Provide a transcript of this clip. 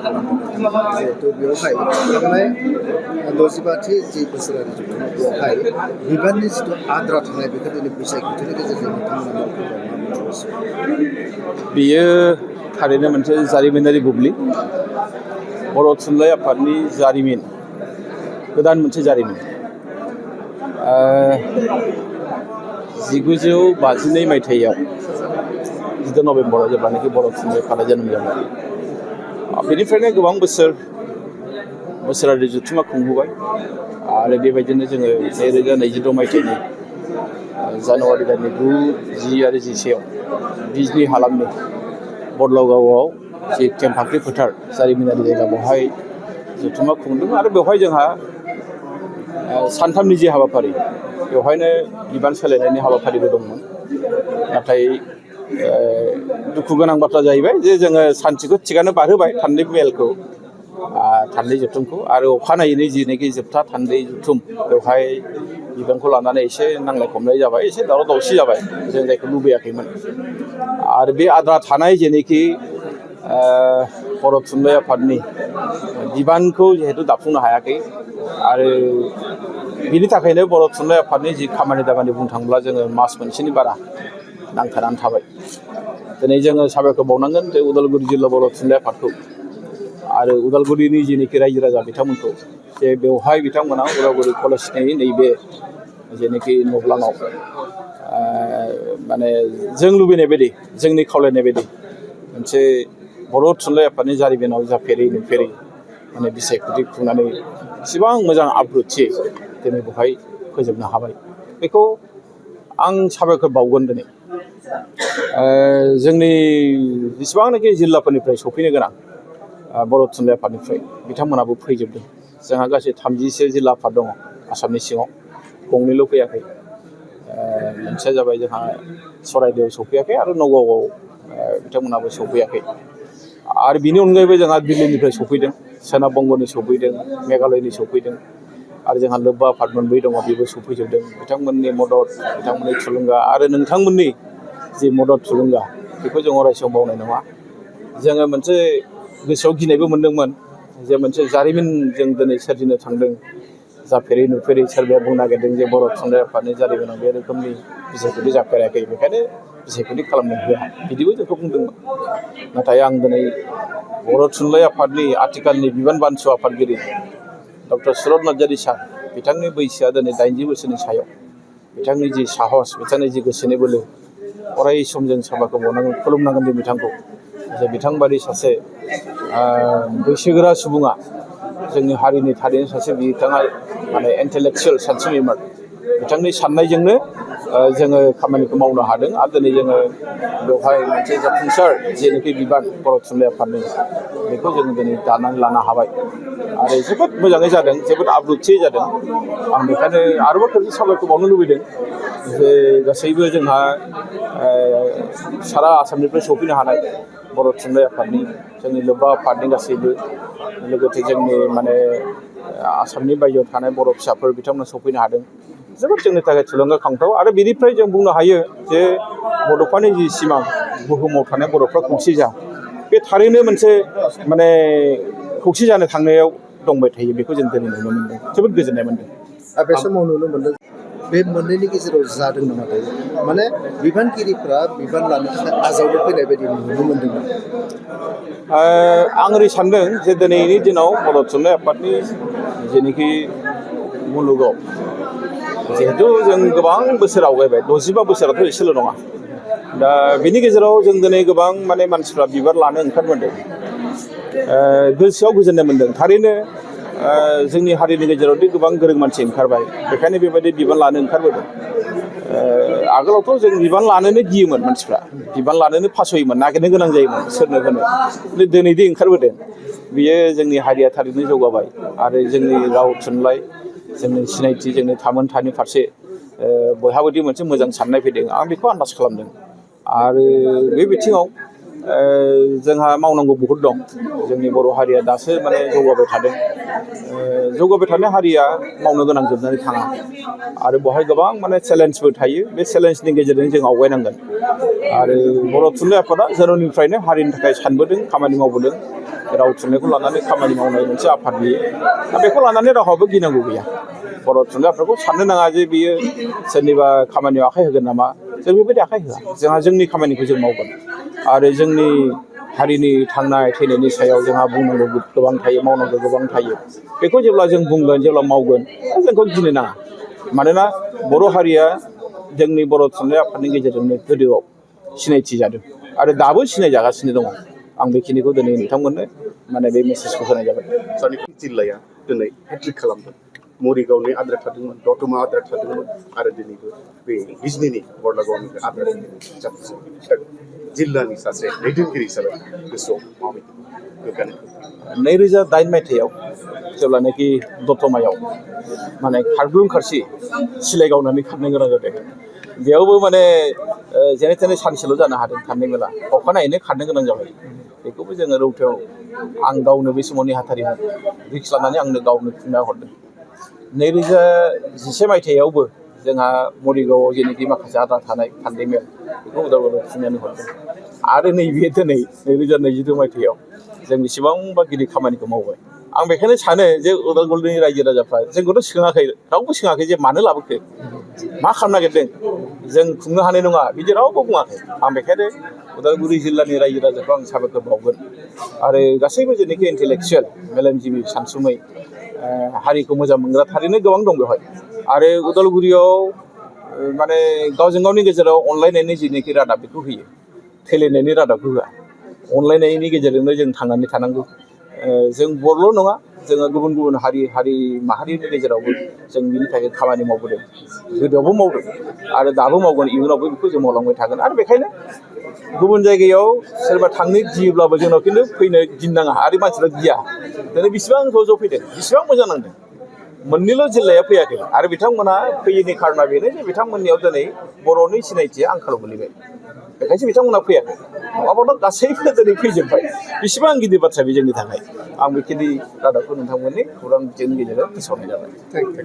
जिहेतु बेवहाय थांनाय 65थि जि बोसोरारि जथुम्मा बेवहाय बिबाननि जिथु आद्रा थानाय बेखौ दिनै बिसायख'थिनि गेजेरजों नोंथांमोना मावफुंबाय। बेयो थारैनो मोनसे जारिमिनारि बुब्लि बर' थुनलाइ आफादनि जारिमिन गोदान मोनसे जारिमिन 1952 मायथाइयाव 10 नभेम्बराव जेब्लानाखि बर' थुनलाइ आफादा जोनोम जाबाय बेनिफ्रायनो गोबां बोसोरारि जथुम्मा खुंबोबाय आरो बेबायदिनो जोङो 2022 मायथाइनि जानुवारि दाननि 9, 10 आरो 11आव बिजनि हालामनि बदलागावआव जि केम्पाख्रि फोथार जारिमिनारि जायगा बेवहाय जथुम्मा खुंदों आरो बेवहाय जोंहा सानथामनि जि हाबाफारि बेवहायनो बिबान सोलायनायनि हाबाफारिबो दंमोन। नाथाय दुखु गोनां बाथ्रा जाहैबाय जे जोङो सानसेखौ थिगानो बारहोबाय थान्दै मेलखौ थान्दै जथुमखौ आरो अखानायैनो जिनाखि जोबथा थान्दै जथुम बेवहाय बिबानखौ लानानै एसे नांलाय खमलाय जाबाय एसे दावराव दावसि जाबाय जों जायखौ लुबैयाखैमोन आरो बे आद्रा थानाय जेनोखि बर' थुनलाइ आफादनि बिबानखौ जिहेतु दाफुंनो हायाखै आरो बिनि थाखायनो बर' थुनलाइ आफादनि जि खामानि दामानि बुंनो थाङोब्ला जोङो मास मोनसेनि बारा नांथानानै थाबाय। दिनै जोङो साबायखर बावनांगोन जे उदालगुरि जिल्ला बर' थुनलाइ आफादखौ आरो उदालगुरिनि जेनोखि रायजो राजा बिथांमोनखौ जे बेवहाय बिथांमोना उदालगुरि कलेजनि नैबे जेनोखि नब्लाङाव माने जों लुबैनाय बायदि जोंनि खावलायनाय बायदि मोनसे बर' थुनलाइ आफादनि जारिमिनाव जाफेरै नुफेरै माने बिसायख'थि खुंनानै एसेबां मोजां आब्रुथियै दिनै बेवहाय फोजोबनो हाबाय बेखौ आं साबायखर बावगोन। दिनै जोंनि जेसेबांनाखि जिल्लाफोरनिफ्राय सफैनो गोनां बर' थुनलाइ आफादनिफ्राय बिथांमोनाबो फैजोबदों। जोंहा गासै 30सो जिल्ला आफाद दङ आसामनि सिङाव, गंनैल' फैयाखै। मोनसेया जाबाय जोंहा सराइदेवआव सफैयाखै आरो नगावआव बिथांमोनाबो सफैयाखै आरो बिनि अनगायैबो जोंहा दिल्लीनिफ्राय सफैदों, सोनाब बंगनि सफैदों, मेघालयनि सफैदों आरो जोंहा लोब्बा आफाद मोनब्रै दङ बेबो सफैजोबदों। बिथांमोननि मदद, बिथांमोननि थुलुंगा आरो नोंथांमोननि जि मदद थुलुंगा बेखौ जों अराय सम बावनाय नङा। जोङो मोनसे गोसोआव गिनायबो मोनदोंमोन जे मोनसे जारिमिन जों दिनै सोरजिनो थांदों जाफेरै नुफेरै सोरबाया बुंनो नागिरदों जे बर' थुनलाइ आफादनि जारिमिनाव बे रोखोमनि बिसायख'थि जाफेराखै बेखायनो बिसायख'थि खालामनो होआ बिदिबो जोंखौ बुंदोंमोन। नाथाय आं दिनै बर' थुनलाइ आफादनि आथिखालनि बिबान बानसु आफादगिरि डक्टर सुरत नार्जारि सार बिथांनि बैसोआ दिनै 80 बोसोरनि सायाव, बिथांनि जि साहस, बिथांनि जि गोसोनि बोलो अराय सम जों साबायखर बावनांगोन, खुलुमनांगोन जों बिथांखौ जे बिथांबादि सासे बैसोगोरा सुबुङा जोंनि हारिनि थारैनो सासे बिथाङा माने इन्टेलेक्सुयेल सानसुमैमोन। बिथांनि साननायजोंनो जोङो खामानिखौ मावनो हादों आरो दिनै जोङो बेवहाय मोनसे जाफुंसार जेनोखि बिबान बर' थुनलाइ आफादनि बेखौ जोङो दिनै दानानै लानो हाबाय आरो जोबोद मोजाङै जादों, जोबोद आब्रुथियै जादों। आं बेखायनो आरोबाव खेबसे साबायखर बावनो लुबैदों जे गासैबो जोंहा सारा आसामनिफ्राय सफैनो हानाय बर' थुनलाइ आफादनि जोंनि लोब्बा आफादनि गासैबो लोगोसे जोंनि माने आसामनि बायजोआव थानाय बर' फिसाफोर बिथांमोना सफैनो हादों जोबोद जोंनि थाखाय थुलुंगाखांथाव। आरो बिनिफ्राय जों बुंनो हायो जे बड'फानि जि सिमां बुहुमाव थानाय बर'फ्रा खौसे जा, बे थारैनो मोनसे माने खौसे जानो थांनायाव दंबाय थायो बेखौ जों दिनै नुनो मोनदों, जोबोद गोजोननाय मोनदों। बे समाव नुनो मोनदों बे मोननैनि गेजेराव जादों नामा दायो माने बिबानगिरिफ्रा बिबान लानो थाखाय आजावनो फैनाय बायदि नुनो मोनदों। आं ओरै सानदों जे दिनैनि दिनाव बर' थुनलाइ आफादनि जेनोखि मुलुगाव जिहेतु जों गोबां बोसोर आवगायबाय, 65 बोसोराथ' एसेल' नङा। दा बेनि गेजेराव जों दिनै गोबां माने मानसिफ्रा बिबान लानो ओंखारबोदों, गोसोआव गोजोननाय मोनदों। थारैनो जोंनि हारिनि गेजेरावदि गोबां गोरों मानसि ओंखारबाय बेखायनो बेबायदि बिबान लानो ओंखारबोदों। आगोलावथ' जों बिबान लानोनो गियोमोन, मानसिफ्रा बिबान लानोनो फासयोमोन, नागिरनो गोनां जायोमोन सोरनो होनो। दिनैदि ओंखारबोदों बियो जोंनि हारिया थारैनो जौगाबाय आरो जोंनि राव थुनलाइ, जोंनि सिनायथि, जोंनि थामोनथानि फारसे बयहाबोदि मोनसे मोजां साननाय फैदों आं बेखौ आन्दाज खालामदों। आरो बे बिथिङाव जोंहा मावनांगौ बहुद दं जोंनि बर' हारिया दासो माने जौगाबाय थादों जौगाबाय थानाय हारिया मावनो गोनां जोबनानै थाङा आरो बेवहाय गोबां माने चेलेन्जबो थायो बे चेलेन्जनि गेजेरजों जों आवगायनांगोन आरो बर' थुनलाइ आफादा जोनोमनिफ्रायनो हारिनि थाखाय सानबोदों खामानि मावबोदों राव थुनलाइखौ लानानै खामानि मावनाय मोनसे आफाद बियो दा बेखौ लानानै रावहाबो गिनांगौ गैया बर' थुनलाइ आफादखौ साननो नाङा जे बियो सोरनिबा खामानियाव आखाइ होगोन नामा जों बेबायदि आखाइ होआ जोंहा जोंनि खामानिखौ जों मावगोन आरो जोंनि हारिनि थांनाय थैनायनि सायाव जोंहा बुंनांगौ गोबां थायो मावनांगौ गोबां थायो बेखौ जेब्ला जों बुंगोन जेब्ला मावगोन जोंखौ गिनो नाङा मानोना बर' हारिया जोंनि बर' थुनलाइ आफादनि गेजेरजोंनो गोदोआव सिनायथि जादों आरो दाबो सिनायजागासिनो दङ आं बेखिनिखौ दिनै नोंथांमोननो माने बे मेसेजखौ होनाय जाबाय जायनाखि जिल्लाया दिनै हेट्रिक खालामदों मरिगावनि आद्रा थादोंमोन दतमा आद्रा थादोंमोन आरो दिनैबो बे बिजनीनि बरलागावनिफ्राय आद्रा जाफुंसार जिल्लानि सासे दैदेनगिरि हिसाबै गोसोआव माबायदि गोग्गानाय 2008 मायथाइयाव जेब्लानाखि दतमायाव माने खारग्लुं खारसि सिलाइ गावनानै खारनो गोनां जादों बेयावबो माने जेने थेने सानसेल' जानो हादों खारनाय मेला अखानायैनो खारनो गोनां जाबाय बेखौबो जोङो रौतायाव आं गावनो बे समाव नेहाथारिमोन रिक्स लानानै आंनो गावनो खुंना हरदों 2011 मायथाइयावबो जोंहा मरिगावआव जेनोखि माखासे आद्रा थानाय खारनाय मेल बेखौ उदालगुरियाव खुंनानै हरदों आरो नैबे दिनै 2022 मायथाइयाव जों बेसेबांबा गिदिर खामानिखौ मावबाय आं बेखायनो सानो जे उदालगुरिनि रायजो राजाफ्रा जोंखौथ' सोङाखै रावबो सोङाखै जे मानो लाबोखो मा खालामनो नागिरदों जों खुंनो हानाय नङा बिदि रावबो बुङाखै आं बेखायनो उदालगुरि जिल्लानि रायजो राजाखौ आं साबायखर बावगोन आरो गासैबो जेनोखि इन्टेलेक्सुवेल मेलेमजिबि सानसुमै हारिखौ मोजां मोनग्रा थारैनो गोबां दं बेवहाय आरो उदालगुरियाव माने गावजों गावनि गेजेराव अनलायनायनि जेनोखि रादाब बेखौ होयो थैलायनायनि रादाबखौ होआ अनलायनायनि गेजेरजोंनो जों थांनानै थानांगौ जों बर'ल' नङा जोङो गुबुन गुबुन हारि माहारिनि गेजेरावबो जों बिनि थाखाय खामानि मावबोदों गोदोआवबो मावदों आरो दाबो मावगोन इयुनावबो बेखौ जों मावलांबाय थागोन आरो बेखायनो गुबुन जायगायाव सोरबा थांनो गियोब्लाबो जोंनाव खिन्थु फैनो गिनाङा आरो मानसिफ्रा गिया दिनै बेसेबां ज' फैदों बेसेबां मोजां नांदों मोननैल' जिल्लाया फैयाखै आरो बिथांमोना फैयैनि खारना बेनो जे बिथांमोननियाव दिनै बर'नि सिनायथिया आंखालाव गोलैबाय बेखायसो बिथांमोना फैयाखै नङाबाथ' गासैबो दिनै फैजोब्बाय बेसेबां गिदिर बाथ्रा बे जोंनि थाखाय आं बेखिनि रादाबखौ नोंथांमोननि खौरां बिजोंनि गेजेरजों फोसावनाय जाबाय।